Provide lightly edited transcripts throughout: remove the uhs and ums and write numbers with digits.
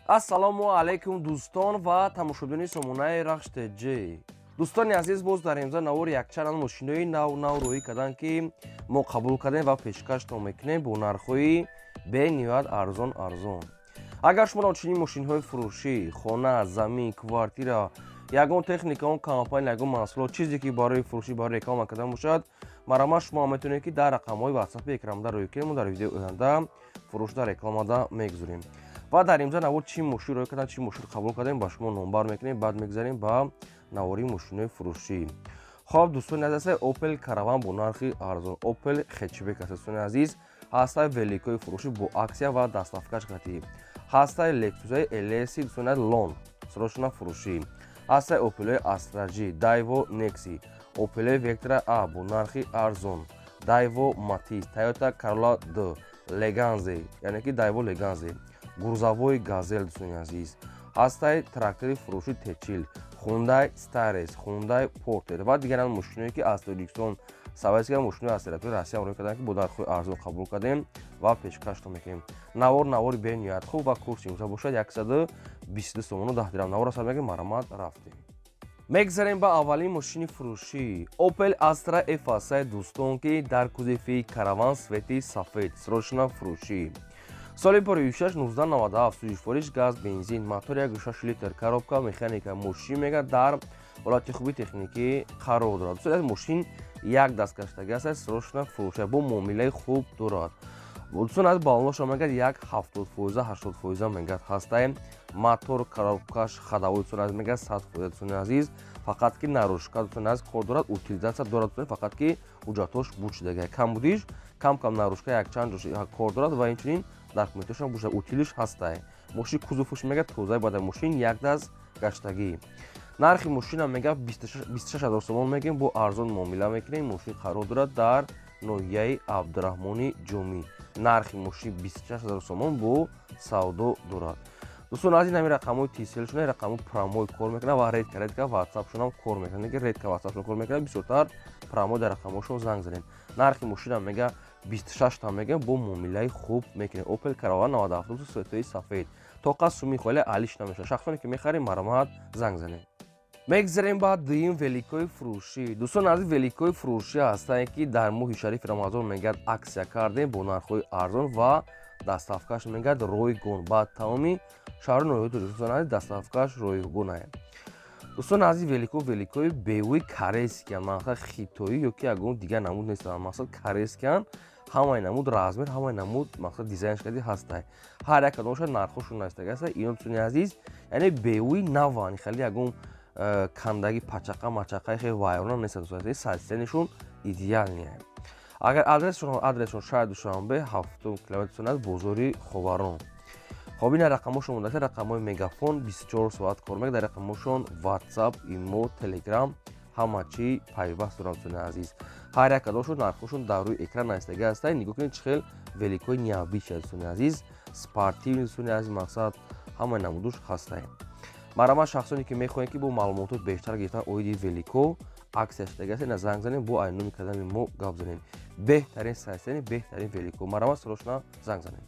Ассалому алайкум, дӯстон ва тамошобинони сомонаи Рахш ТЖ. Дӯстони азиз, боз дар имза навори якчанд мошинои нав нав рӯӣ карданд, ки мо қабул кардем ва пешкаштон мекунем бо нархҳои бениҳоят арзон арзон. Агар шумо чунин мошинҳои фурӯшӣ, хона, замин, квартира, ягон техника, он компания, ягон маҳсулот, чизе ки барои фурӯшӣ, барои реклама кардан бошад, марҳамат, шумо метавонед, ки дар рақамҳои ватсапи экранда рӯй кунед. Мо дар видеои оянда фурӯшда, рекламада мегузорем. Ва дар имза навор чӣ мошин рӯй кардан, чӣ мошин қабул кардем, ба шумо номбар мекунем. Баъд мегузарем ба навори мошинҳои фурӯшӣ. Хоб, дӯстони азиз, Opel Caravan бо нархи арзон, Opel хэтчбек аст. Дӯстони азиз, ҳастаи великои фурӯшӣ бо аксия ва доставкаш қатӣ, ҳастаи Lexus LS, дӯстони, Лон, срочно фурӯшӣ, ҳастаи Opel Astra J, Daewoo Nexi, Opel Vectra A бо нархи арзон, Daewoo Matiz, Toyota Corolla D, Leganza, яъне ки Daewoo Leganza, грузовой Газель. Дӯстони азиз, ҳастаи трактори фурӯши Т40, Hyundai Starex, Hyundai Porter ва дигаран мошиное, ки аз Тоҷикистон савайска, мошинои аз территорияи Россия ворид карданд, ки бо нархҳои арзон қабул кардем ва пешкаштон мекунем. Навор навори бениҳоят хуб ва курси имрӯза бошад 122 сомону 10 дирам. Навора сар мекунем, марҳамат, рафтем. Мегзарем ба аввалин мошини фурӯшӣ, Opel Astra F ҳастаи, дӯстон, ки дар кузови Караван, цвети сафед, срочно фурӯшӣ. Соли 2006, 1997, сӯзишвориш газ, бензин, мотор 1,6 литр, коробка механика. Мошин мега дар ҳолати хуби техникӣ қарор дорад. Дӯстони, мошин як даст гаштагӣ аст, срочно фурӯша, бо муомилаи хуб дорад. Дӯстон, аз баллонашо мегӯяд як 70 фоиза, 80 фоиза мегӯяд ҳастаи. Мотор, коробкаш, ходовой, дӯстони азиз, мегӯяд 100%. Дӯстони азиз, фақат ки наружка, дӯстони азиз, кор дорад, утилизация дорад, фақат ки ҳуҷҷатҳош буд шудага, камбудиш кам кам, наружка якчанд ҷош кор дорад ва инчунин документашон бошад, утилиш ҳастай. Мошин кузовш мега тозаи бада, мошин як даст гаштагӣ. Нархи мошина мега 26 ҳазор сомон мегӯем, бо арзон муомила мекунем. Мошин қарор дорад дар ноҳияи Абдураҳмони Ҷомӣ. Нархи мошин 26 ҳазор сомон, бо савдо дорад. Дӯстон, аз ин ҳамин рақамҳои Тселшона, рақамҳои прямой кор мекунад ва редко редко ватсапшонам кор мекунад, ки редко ватсапшон кор мекунад, бисёртар прямой дар рақамҳошон занг занед. Нархи мошина мега 26 та мегӯем, бо муомилаи хуб мекунем. Opel Caravan 97, цветои сафед, тоқа суми холе алиш намешавад. Шахсоне ки мехарем, марҳамат, занг занед. Мегзарем ба дуюм великои фурӯшӣ. Дӯстон азиз, великои фурӯшӣ ҳастае, ки дар моҳи шарифи Рамазон мегӯяд аксия кардем бо нархҳои арзон ва доставкаш мегӯяд ройгон ба тамоми шаҳру ноҳияҳои Тоҷикистон азиз, доставкаш ройгонае. Дӯстон азиз, велико великои беуи корейскиян, мақсад хитоӣ ё ки ягон дигар намуд нестанд, мақсад корейскиян. Ҳамаи намуд размер, ҳамаи намуд, мақсад дизайнш кади ҳастай. Ҳар як кадомаша нархҳошон настага аста. Ино, дӯстони азиз, яъне беуи наван, хеле ягон кандаги, пачақа мачақаи хеле вайрона нест. Дӯстони, состояниешон идеальный. Агар адресшон шаҳри Душанбе, ҳафтум километр аст, бозори Ховарон. Хоб, ина рақамҳошон монда, рақамҳои Мегафон 24 соат кор мекунад. Дар рақамҳошон Ватсап, Имо, Телеграм, ҳама чӣ пайваст доранд. Дӯстони азиз, ҳар як кадомшон нархҳошон дар рӯи экран наистага ҳастанд. Нигоҳ кунед, чӣ хел великои необычный, дӯстони азиз, спортивный. Дӯстони азиз, мақсад ҳамаи намудуш ҳастанд. Марҳамат, шахсоне ки мехоҳем, ки бо маълумотҳои бештар гирифтан оиди велико, аксия шудага аст, ина занг занем, бо айноми кардани мо гап занем. Беҳтарин состояние, беҳтарин велико, марҳамат, срочно занг занем.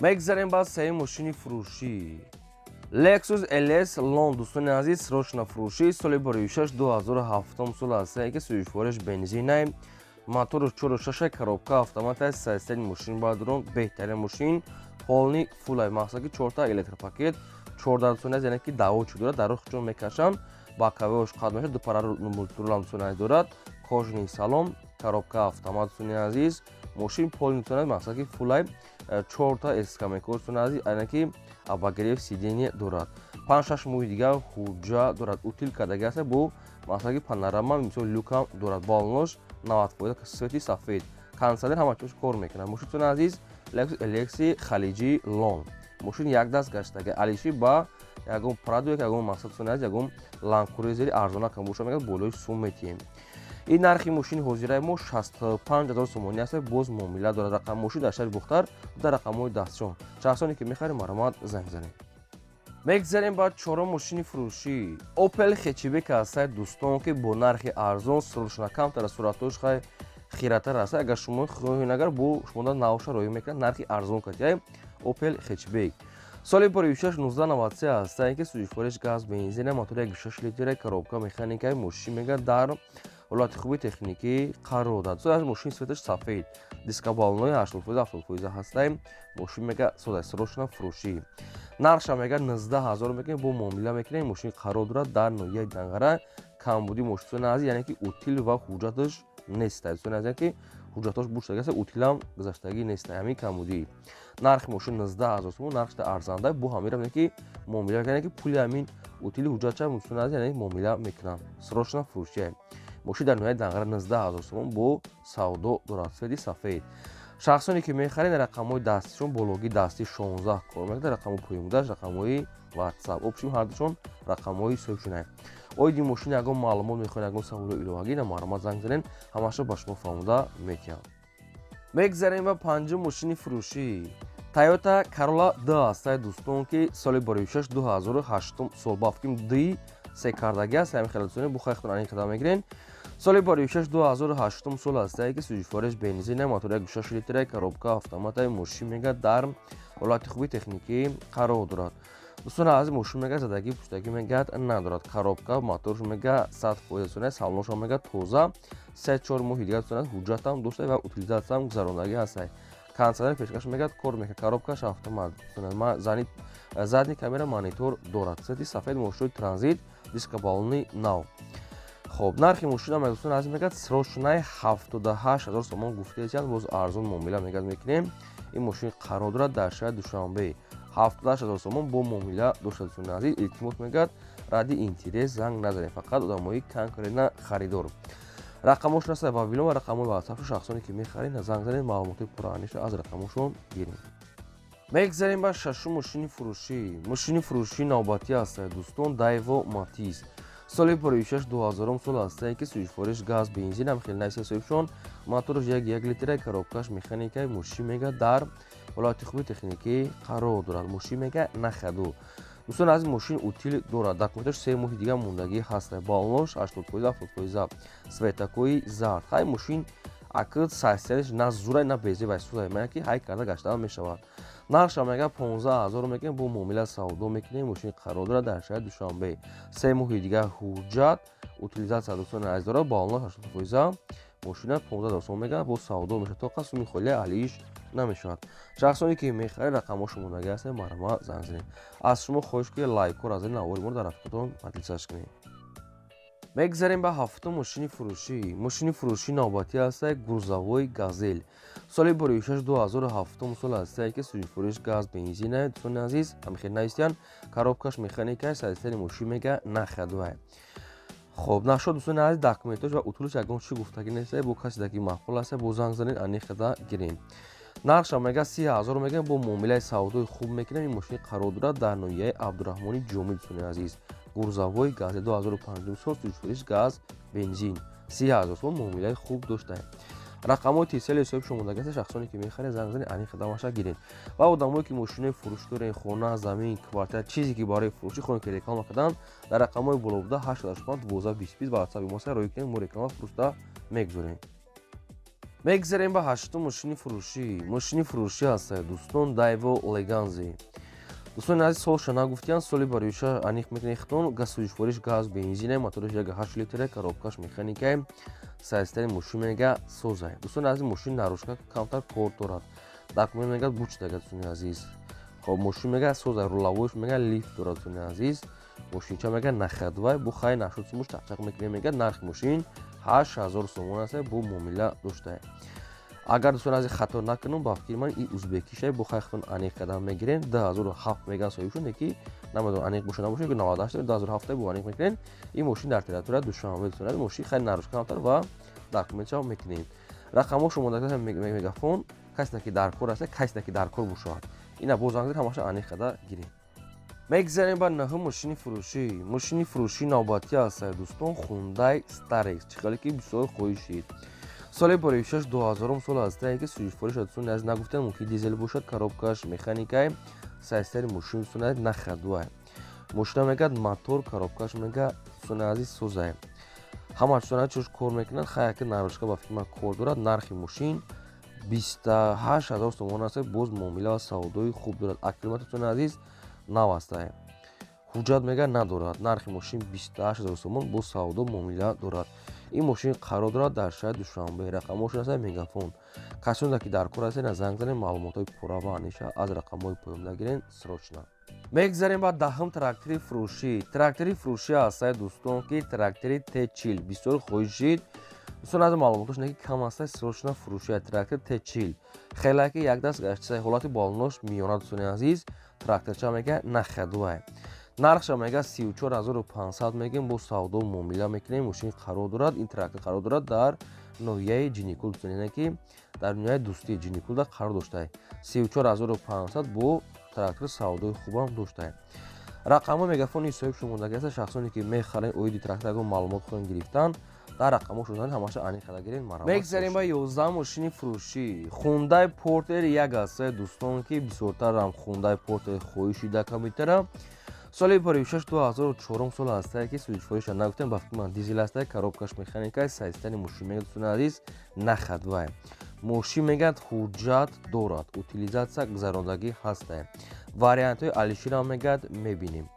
Мегзарем ба сеюм мошини фурӯшӣ, Lexus LS Лон. Дӯстони азиз, срочно фурӯшӣ. Соли 2006, 2007 сол ҳастае, ки сӯзишвориш бензинай, мотору 4,6, коробка автомат аст. Состояние мошин бадрон беҳтарин, мошин полный фулай, мақсад ки чорта электропакет, 14, дӯстони азиз, яъне ки давочи дорад, дар рӯи чон мекашанд, боковойш қад мешавад, дупара мультирулам, дӯстони азиз, дорад, кожаный салон, коробка автомат. Дӯстони азиз, мошин полный, дӯстони азиз, мақсад ки фулай, чорта скамейка, дӯстони азиз, яъне ки обогрев сиденье дорад. 5-6 моҳи дигар ҳуҷҷа дорад, утил кардаги аст, бо мақсад ки панорама, мисол люкам дорад. Баллонош 90%, цвети сафед, кондиционер, ҳама чиз кор мекунад. Мошин, дӯстони азиз, Lexus LS халиҷи Лон, мошин як даст гаштага, алиши ба ягон Прадо, ягон, мақсад, дӯстони азиз, ягон Ланд Крузери арзона кам боша, мегӯяд болои сум метиҳем. Ин нархи мошини ҳозираи мо 65 ҳазор сомонӣ аст, боз муомила дорад. Рақам мошин дар шаҳри Бухтар, дар рақамҳои дастшон. Шахсоне ки мехарем, марҳамат, занг занем. Мегзарем ба чорум мошини фурӯшӣ, Opel хэтчбек ҳастад, дӯстон, ки бо нархи арзон, срочно. Камтара суратҳош хай хиратар аст. Агар шумо хоҳед, агар бо шумо навша роҳӣ мекунад, нархи арзон кардияй. Opel хэтчбек. Соли 2006 1993 ҳастае, ки сӯзишвориш газ бензина, мотори 1.6 литра, коробка механикаи, мошин мега дар ҳолати хуби техникӣ қарор дорад. Соли мошин светаш сафед, диска баллонои 80% 70% ҳастае. Мошин мега сода срочно фурӯшӣ. Нархша мега 19 000 мекунем, бо муомила мекунем. Мошин қарор дорад дар ноҳияи Данғара. Камбуди мошин азиз, яъне ки утил ва ҳуҷҷаташ нест. Дӯстони азиз, ки ҳуҷҷатош буштагӣ аст, утилам гузаштагӣ нест. Ҳамин камбудӣ. Нархи мошин 19 000 сомон, нархш арзанда. Бо ҳамира ки муомила мекунем, ки пули ҳамин утили ҳуҷҷатша, дӯстони азиз, яъне муомила мекунам. Срочно фурӯшия. Мошин дар ноҳияи Данғара 19 000 сомон бо савдо дорад. Цвети сафед. Шахсоне ки мехаред, рақамҳои дастишон бологи дастӣ 16 кор мекунад, рақамҳои поёнбудаш рақамҳои WhatsApp. Общем, ҳардушон рақамҳои соҳибшунай. Оиди мошин ягон маълумот мехоҳед, ягон саволу иловагӣ, на марҳамат, занг занед, ҳамаашро ба шумо фаҳмода метиҳам. Мегзарем ба панҷум мошини фурӯшӣ. Toyota Corolla D ҳастае, дӯстон, ки соли 2006 2008 сол бафким D се кардагӣ аст. Ҳамин хеле, дӯстони, бухайхтон ани қадам мегирен. Соли 2006 2008 сол ҳастае, ки сӯзишвориш бензина, мотор 1.6 литра, коробка автоматаи, мошин мега дар ҳолати хуби техникӣ қарор дорад. Дӯстони азиз, мошин мега задагӣ пуштагӣ мегӯяд надорад. Коробка, моторш мега 100%, дӯстони, салоншон мега тоза. 3-4 моҳи дигар, дӯстони, ҳуҷҷатам дошта ва утилизатсиям гузарондагӣ ҳастае. Кондитсионер пешкаш мегӯяд кор мекунад, коробкаш автомат, задний камера, монитор дорад. Цвети сафед, мошинои транзит, диска баллони нав. Хоб, нархи мошина, дӯстони азиз, мегӯяд срочный 78 000 сомон гуфтаесиянд, боз арзон муомила мегӯяд мекунем. Ин мошин қарор дорад дар шаҳри Душанбе. 78 000 сомон бо муомила дошта, дӯстони азиз. Илтимос, мегӯяд, ради интерес занг назанед, фақат одамои конкретно харидор. Рақамошон аст вавилон ва рақамҳои ватсапшо. Шахсоне ки мехаред, занг занед, маълумоти пурраанишро аз рақамошон гирем. Мегзарем ба шашум мошини фурӯшӣ. Мошини фурӯшӣ навбатӣ аст, дӯстон, Дайво Матиз. Соли 2006 2000 сол ҳастае, ки сӯзишвориш газ бензин ҳам хеле найси соҳибшон, мотораш 1.1 литра, коробкаш механикаи, мошин мега дар ҳолати хуби техникӣ қарор дорад. Мошин мега на ходу. Дӯстон азиз, мошин утил дорад, документаш 3 моҳи дигар мондагӣ ҳаст, баллонаш 80%, 70%, светакҳои зард. Ҳай, мошин акр сайсариш на зурай, на безе вай сузай, мега ки ҳай карда гаштан мешавад. Нархша мега 15 000 мекунем, бо муомила савдо мекунем. Мошин қарор дорад дар шаҳри Душанбе. 3 моҳи дигар ҳуҷҷат, утилизатсия, дӯстони азиз, дорад, баллонаш 80%. Мошина 15 000 сом мега, бо савдо мешавад, то қасуми холия алиш намешавад. Шахсоне ки мехаред, рақамҳошо мондагӣ ҳастанд, марҳамат, занг занед. Аз шумо хоҳиш, ки лайкҳоро аз ин навори моро дар рафиқатон поделиться кунед. Мегзарем ба ҳафтум мошини фурӯшӣ. Мошини фурӯшӣ навбатӣ ҳастае, грузовой Газел. Соли 2006 2007 сол ҳастае, ки сӯзишвориш газ бензина, дӯстони азиз, ҳамихел навистиянд, коробкаш механикай, состояни мошин мега на ходовая. Хоб, нашод, дӯстони азиз, документош ва утулаш ягон чӣ гуфтагӣ нестае. Бо касе ки маъқул аста, бо занг занед, аниқада гирем. Нархша мега 30 000 мегӯем, бо муомилаи савдои хуб мекунем. Ин мошини қарор дорад дар ноҳияи Абдураҳмони Ҷомӣ, дӯстони азиз. Грузовой Газел 2005 сол, сӯзишвориш газ бензин, 30 000 сом, муомилаи хуб доштаем. Рақамҳои тисели ҳисоби шумодаги аст. Шахсоне ки мехаред, занг занед, аниқ қадамаша гиред. Ва одамое ки мошинои фурӯш доред, хона, замин, квартира, чизе ки барои фурӯшӣ хоҳед, ки реклама кардан, дар рақамҳои боло буда 885 12 20 ба ватсапи мо роҳӣ кунед, мо реклама фурӯшда мегузорем. Мегзарем ба ҳаштум мошини фурӯшӣ. Мошини фурӯшӣ ҳаст, дӯстон, Дайво Леганзи. Дӯстони азиз, солша нагуфтиянд, соли бароиша аниқ мекунед хитон. Сӯзишвориш газ бензина, мотораш 1.8 литра, коробкаш механикай, состояни мошин мега созай. Дӯстони азиз, мошин наружка камтар кор дорад, документ мега бучдага, дӯстони азиз. Хоб, мошин мега созай, рулевойш мега лифт дорад. Дӯстони азиз, мошинча мега на ходовай, бу хай нашуд сумуш чақчақ мекунем. Мега нархи мошин 8000 сомон аст, бо муомила доштае. Агар, дӯстони азиз, хато накунам, ба фикри ман и узбекишай, бо хайхтон аниқ қадам мегирем. 2007 меган соҳибшуд, ки намедонам аниқ боша набоша, ки 98 2007 бо аниқ мекунем. Ин мошин дар территория Душанбе, дӯстони азиз. Мошин хеле наружка камтар ва документшао мекунем. Рақамҳо шумода мегафон. Касе ки дар кор аст, касе ки дар кор бошад, ина боз занг, ҳамаша аниқ қада гирем. Мегзарем ба наҳум мошини фурӯшӣ. Мошини фурӯшӣ навбатӣ аст, дӯстон, Хундай Старекс, чӣ хеле ки бисёр хоҳишид. Соли 2006 2000 сол ҳастае, ки сӯзишвориш, дӯстони азиз, нагуфтем, мумкин дизел бошад, коробкаш механикай, состояни мошин, дӯстони азиз, на ходовай. Мошина мегӯяд мотор, коробкаш мега, дӯстони азиз, созай, ҳама, дӯстони азиз, чош кор мекунад. Хаяки наружка ба фикри ман кор дорад. Нархи мошин 28 000 сомон аст. Боз муомила ва савдои хуб дорад. Аккумулятор, дӯстони азиз, нав астае, ҳуҷҷат мега надорад. Нархи мошин 28 000 сомон, боз савдо муомила дорад. Ин мошин қарор дорад дар шаҳри Душанбе. Рақамҳошон аст мегафон. Касоне ки дар кор ҳастед, занг занед, маълумотҳои пурра ва аниша аз рақамҳои поёнда гирен срочно. Мегзарем ба 10-ум трактори фурӯшӣ. Трактори фурӯшӣ ҳастае, дӯстон, ки трактори Т40 бисёр хоҳишид. Дӯстон, аз маълумотош не ки кам ҳастае, срочно фурӯшӣ. Трактор Т40 хеле ки якдаст гаштисай, ҳолати балонош миёна. Дӯстони азиз, тракторча мега на ходу ай. Нархша мега 34 500 мегем, бо савдо муомила мекунем. Мошин қарор дорад, ин трактор қарор дорад дар ноҳияи Ҷиникул, дӯстони, ки дар ноҳияи Дӯстии Ҷиникулда қарор доштае. 34 500, бо трактор савдои хубам доштае. Рақамҳои мегафони соҳиб шумодаги аст. Шахсоне ки мехарен, оиди трактор ягон маълумот хоҳем гирифтан, дар рақамҳо шудан ҳамаша аниқ гирен. Мегзарем ба 11 мошини фурӯшӣ. Хундай Портер як астае, дӯстон, ки бисёртарам Хундай Портер хоҳишида компютера. Соли 56, 2004 сол ҳастае, ки сӯзишвориша нагуфтем, ба фикри ман дизел ҳастае, коробкаш механика. Состояние мошин мегӯяд, дӯстони азиз, на ходу ай. Мошин мегӯяд ҳуҷҷат дорад, утилизация гузарондагӣ ҳастае. Вариантҳои алиширам мегӯяд мебинем.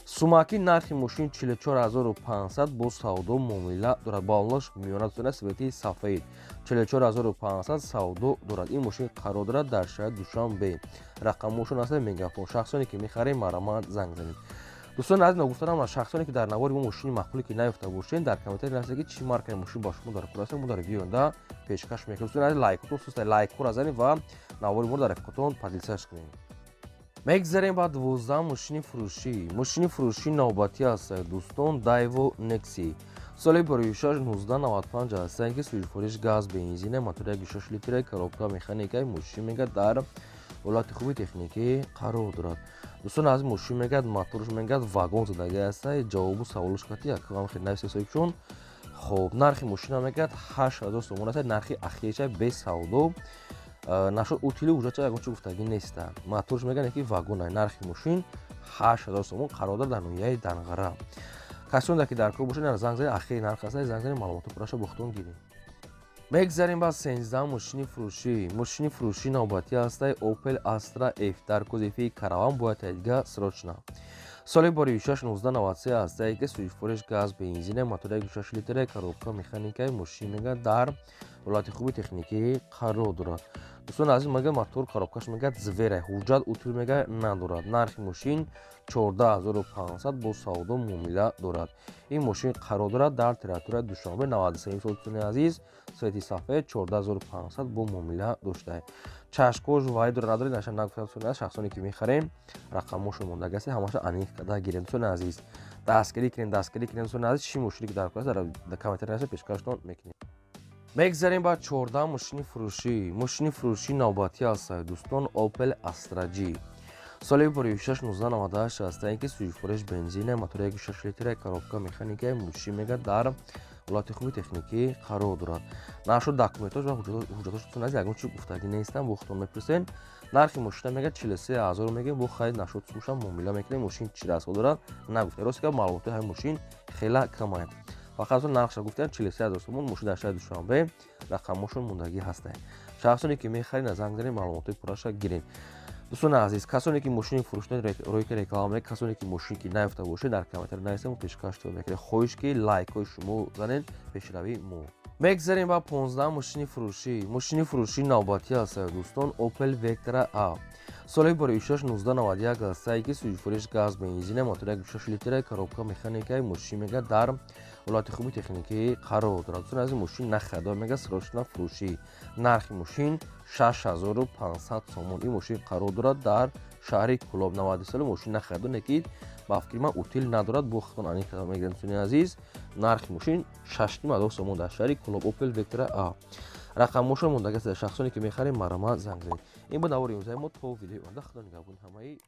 Сумаки нархи мошин 44 500, бо савдо муомила дорад. Балонош миёна, дӯстони, цвети сафед. 44 500 савдо дорад. Ин мошин қарор дорад дар шаҳри Душанбе. Рақамҳошон аст мегафон. Шахсоне ки мехарем, марҳамат, занг занед. Дӯстони азиз, ногуфтанам, шахсоне ки дар навори мо мошини маъқуле ки наёфта бошед, дар комментарий нависед, ки чӣ маркаи мошин ба шумо дар кор аст, мо дар видеода пешкаш мекунем. Дӯстони азиз, лайкотон суста, лайкҳоро занед ва навори моро дар рафиқотон поделиться кунед. Мегзарем ба 12 мошини фурӯшӣ. Мошини фурӯшӣ навбатӣ аст, дӯстон, Дайво Некси соли 56 1995 ҳастанд, ки сӯзишвориш газ бензина, мотори 1,6 литра, коробка механикаи. Мошин мегӯяд дар ҳолати хуби техникӣ қарор дорад. Дӯстон, аз мошин мегӯяд моторш мегӯяд вагон задагӣ аст. Ҷавобу саволош кати якам хел нависа соҳибчун. Хоб, нархи мошина мегӯяд 8000 сомон аст, нархи ахириша, без савдо. Нашуд утили, ҳуҷҷатча ягон чи гуфтагӣ неста. Моторш мегӯяд ки вагона. Нархи мошин 8000 сомон, қарор дорад дар ноҳияи Данғара. Касоне ки дар кор бошед, занг занед, ахири нарх аст, занг занед, маълумоти пурраша бо худтон гиред. Мегзарем ба 13 мошини фурӯшӣ. Мошини фурӯшӣ навбатӣ ҳастай Opel Astra F дар кузови караван, бояд тайдига срочно. Соли 56 1993 ҳастае, ки сӯзишвориш газ бензина, мотори 1,6 литра, коробка механикаи. Мошин мегӯяд дар ҳолати хуби техникӣ қарор дорад. Дӯстони азиз, мегӯяд мотор, коробкаш мегӯяд зверай, ҳуҷҷат утил мегӯяд надорад. Нархи мошин 14 500, бо савдо муомила дорад. Ин мошин қарор дорад дар территорияи Душанбе, 93 сол, дӯстони азиз, цвети сафед, 14 500 бо муомила доштае. Чашкош вай дорад, надорад, наша нагуфтам. Дӯстони азиз, шахсоне ки мехарем, рақамҳошон мондаги аст, ҳамаша аниқ карда гирем. Дӯстони азиз, дастгирӣ кунем, дастгирӣ кунем. Дӯстони азиз, чӣ мошине ки дар кор аст, дар комментария пешкаштон мекунем. Мегзарем ба 14 мошини фурӯшӣ. Мошини фурӯшӣ навбатӣ аст, дӯстон, Opel Astra G соли 56 1998 ҳастае, ки сӯзишвориш бензина, мотори 1,6 литра, коробка механика. Мошин мегӯяд дар ҳолати хуби техникӣ қарор дорад. Нашуд документош ва ҳуҷҷатош, дӯстони азиз, ягон чи гуфтагӣ нестам, бо худтон мепурсен. Нархи мошина мегӯяд 43 000 мегӯем, бо харид нашуд сумуша муомила мекунем. Мошин чӣ расход дорад, нагуфтем. Рости гап, маълумоти ҳамин мошин хела камаяд, фақат нархша гуфтем, 43 000 сомон. Мошин дар шаҳри Душанбе, рақамҳошон мондагӣ ҳастанд. Шахсоне ки мехаред, занг занед, маълумотҳои пурраша гиред. Дӯстони азиз, касоне ки мошини фурӯшна рӯи реклама, касоне ки мошин ки наёфта бошед, дар комментарий нависед, мо пешкаш мекунем. Хоҳиш ки лайкҳои шумо занед, пешравии мо. Мегзарем ба 15 мошини фурӯшӣ. Мошини фурӯшӣ навбатӣ аст, дӯстон, Opel Vectra A соли 56 1991 ҳастае, ки сӯзишвориш газ бензина, мотори 1,6 литра, коробка механикаи. Мошин мегӯяд дар ҳолати хуби техникӣ қарор дорад. Дӯстони азиз, мошин на ходу, мегӯяд срочно фурӯшӣ. Нархи мошин 6500 сомон. Ин мошин қарор дорад дар шаҳри Кӯлоб, 90 соли мошин, на ходу, не ки ба фикри ман утил надорад, бо худтон аниқ мегирем. Дӯстони азиз, нархи мошин 6500 сомон, дар шаҳри Кӯлоб, Opel Vectra A. Рақамҳошон мондаги аст. Шахсоне ки мехарем, марҳамат, занг занед. Ин буд навори имрӯзаи мо. То видеои оянда, худо нигаҳбони ҳамаи.